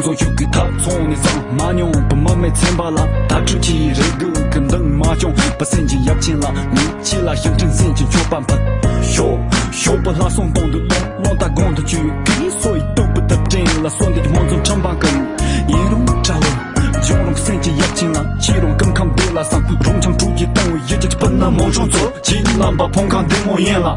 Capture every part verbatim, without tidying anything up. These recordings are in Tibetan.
གཙོ་ཆུ་གི་ཐབ་ཚང་ནས་བཟང་མ་མྱོང་པ་མ་མེད་ཚན་པ་ལ། དྭ་ཕྲུག་ཁྱི་ཡི་རེ་སྒུག་གི་མདུང་མ་བྱུང་པ། སེམས་ཀྱི་ཡབ་ཆེན་ལ་ཉིན་ཕྱེད་ལ་ཞིང་ཁྲིམས་སེམས་ཀྱི་མཆོད་པ་འབུལ། ཞོག་ཞོག་པ་ལྷ་སྲུང་གདོང་དུ་ལོང་ལོང་ལྟ་དགོང་དུ་བཅུག་གི་སོ་ཡི་སྟུག་པོ་དུ་སྤྲིན་ལ་སོ་འདི་ཀྱི་མང་ཚོགས་ཁྲམ་པ་ཀུན། ཡིན་རུང་གྲྭ་ལོ་ལྗོངས་རོང་སེམས་ཀྱི་ཡབ་ཆེན་ལ། ཁྱི་རོང་ཀུན་ཁམས་བདེ་ལ་བསམ་རུང་ཆང་དྲུག་གི་གཏོང་བའི་ཡིད་ཀྱི་སྤུན་ན་མང་ཆུང་ཚོ། ཁྱི་རྣམ་པ་ཕོང་ཁང་བདེ་མོ་ཡིན་ལ།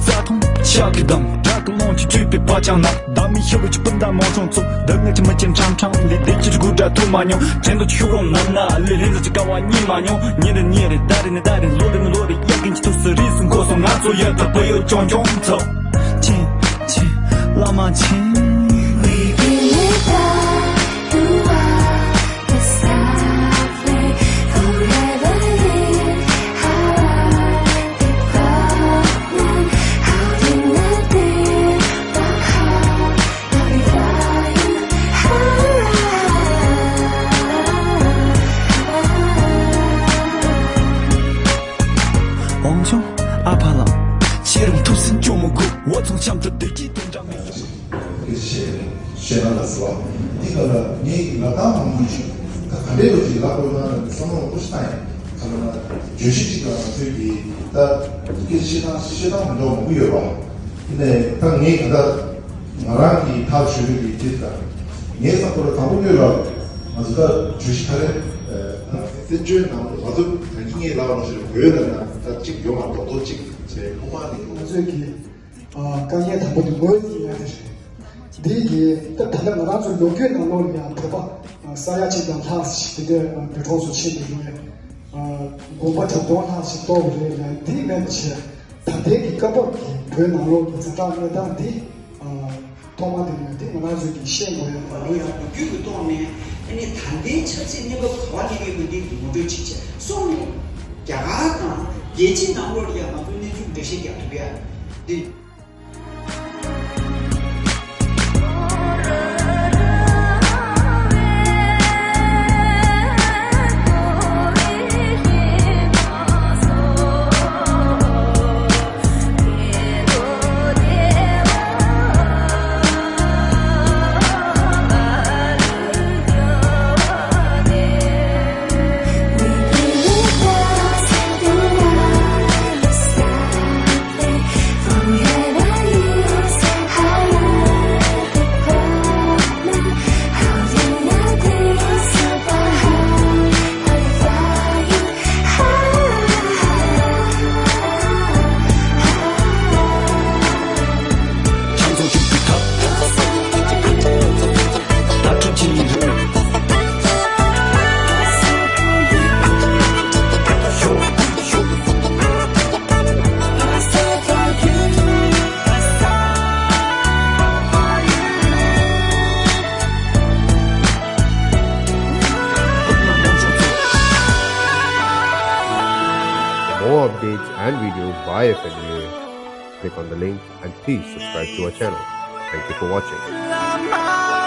རྩྭ་ཐང་ཆག་གི་གདམ་བྲག་གི་ཀློང་གི་བཅུད་པའི་བ་ཅང་ན། བདག་མེད་ཤི་ལོ་གྱི་སྤུན་ཟླ་མང་ཆུང་ཚོ། སྡུག་བསྔལ་གྱི་མི་ཆེན་ཁྲང་ཁྲང་ལས། བདེ་སྐྱིད་ཀྱི་དགུ་སྒྲ་ཐོས་མ་མྱོང་། དྲན་རྟོག་གི་ཤུགས་རོང་ནམ་ན་ལས། རིག་གཞུང་གི་ཀ་བ་རྙེད་མ་མྱོང་། ཉིན་རེ་ཉིན་རེ་ཟླ་རེ་ནས་ཟླ་རེ་ལོ་རེ་ནས་ལོ་རེ་དབྱར་དགུན་གྱི་དུས་སུ་རིས་སུ་འགོར་སོང་། ང་ཚོ་ཡོད་ད་བོད་ཡུལ་ཆུང་ཆུང་ཚོ། ཆེན་ཆེན་བླ་མ་ཆེན། We can live by the wild, the sky, forever live, how I be proud, how you not be, but how འོང་ཆུང་ཨ་ཕ་ལགས། ཁྱེད་རང་ཐུགས་སེམས་སྐྱོ་མོ་དགོས། འོ་ཚང་འཆམ་དུ་བདེ་སྐྱིད་དོན་འདྲ་མེད། ཀྱི་ཤེས་ཤེས་ན་ལ་ཟེར་བ། འདི་ག་ལ་ངས་ཀྱི་ལག་རྟགས་མང་པོ་ཞིག་ད་ག་འདྲའི་ལོ་ཞིག་ལག་པོ་ན་ལ་བསམ་བློ་ཁོ་ཤི་ཏང་ཡིན། ད་ལ་ན་བརྗོད་གཞི་གཅིག་ལ་ང་ཚོས་ཀྱི་ད་སྐད་ཆ་བཤད་སྟངས་བཤད་སྟངས་མི་འདྲ་བ་མང་པོ་ཡོད་པ། དེ་ནས་ད་ངས་ག་ད་ང་རང་གི་ཐག་ཆོད་པའི་གི་དེ་ད་ངས་བསམ་ཁོ་ལ་དང་པོ་ཉིད་ལ་ང་ཚོ་ད་བརྗོད་གཞི་ག་རེ་བཙན་བྱོལ་ནང་ང་ཚོ་ད་གིན་ངས་ལབ་པ་ནང་བཞིན་བོད་ལ་ན་ད་གཅིག་ཡོང་བ་རྡོག་རྡོག་གཅིག་བྱས་ཁོ་མ་ནི་ང་ཚོས་ཀྱི་དཀའ་ངལ་དང་པོ་དེ་ངོས་འཛིན་ཡ་དེ་རེད། འདི་ཡིས་ད་ད་ལྟ་ང་རང་ཚོའི་ལོ་རྒྱུས་ནང་ལོགས་ལ་ཡང་བོད་པ་ས་ཡ་གཅིག་དང་ལྷག་ཞིག་དེ་འདྲའི་བོད་གྲོགས་སུ་ཕྱིན་པའི་རིང་ལ་དགོན་པ་དྲུག་སྟོང་ལྷག་ཞིག་གཏོར་བ་རེད་ལ། འདི་མེད་པ་བྱས་ད་ལྟའི་གི་སྐབས་བབ་ཀྱི་བོད་ནང་ལོགས་ཀྱི་ཛ་དྲག་གནས་སྟངས་འདི་ཐོག་མ་དེ་ནས་འདི་ང་རང་ཚོས་ཀྱི་ཤེས་དགོས་ཡ་དང་། ལོ་ཡང་ལོ་རྒྱུས་ཀྱི་ཐོག་ནས་ཨ་ནི་ད་ལྟའི་ཆབ་སྲིད་གནས་བབ་ག་བ་གནས་ཡོད་མེད་འདི་ངོ་སྤྲོད་ཅིག་བྱས་སོང་ནས་རྒྱ་གར་དང་རྒྱལ་སྤྱི་ནང་ལོགས་ལ་ཡང་ང་ཚོ་གནས་ཚུལ་འགྲེལ་བཤད་རྒྱག་ཐུབ་ཡ་འདི། For more updates and videos by F N U A, click on the link and please subscribe to our channel. Thank you for watching.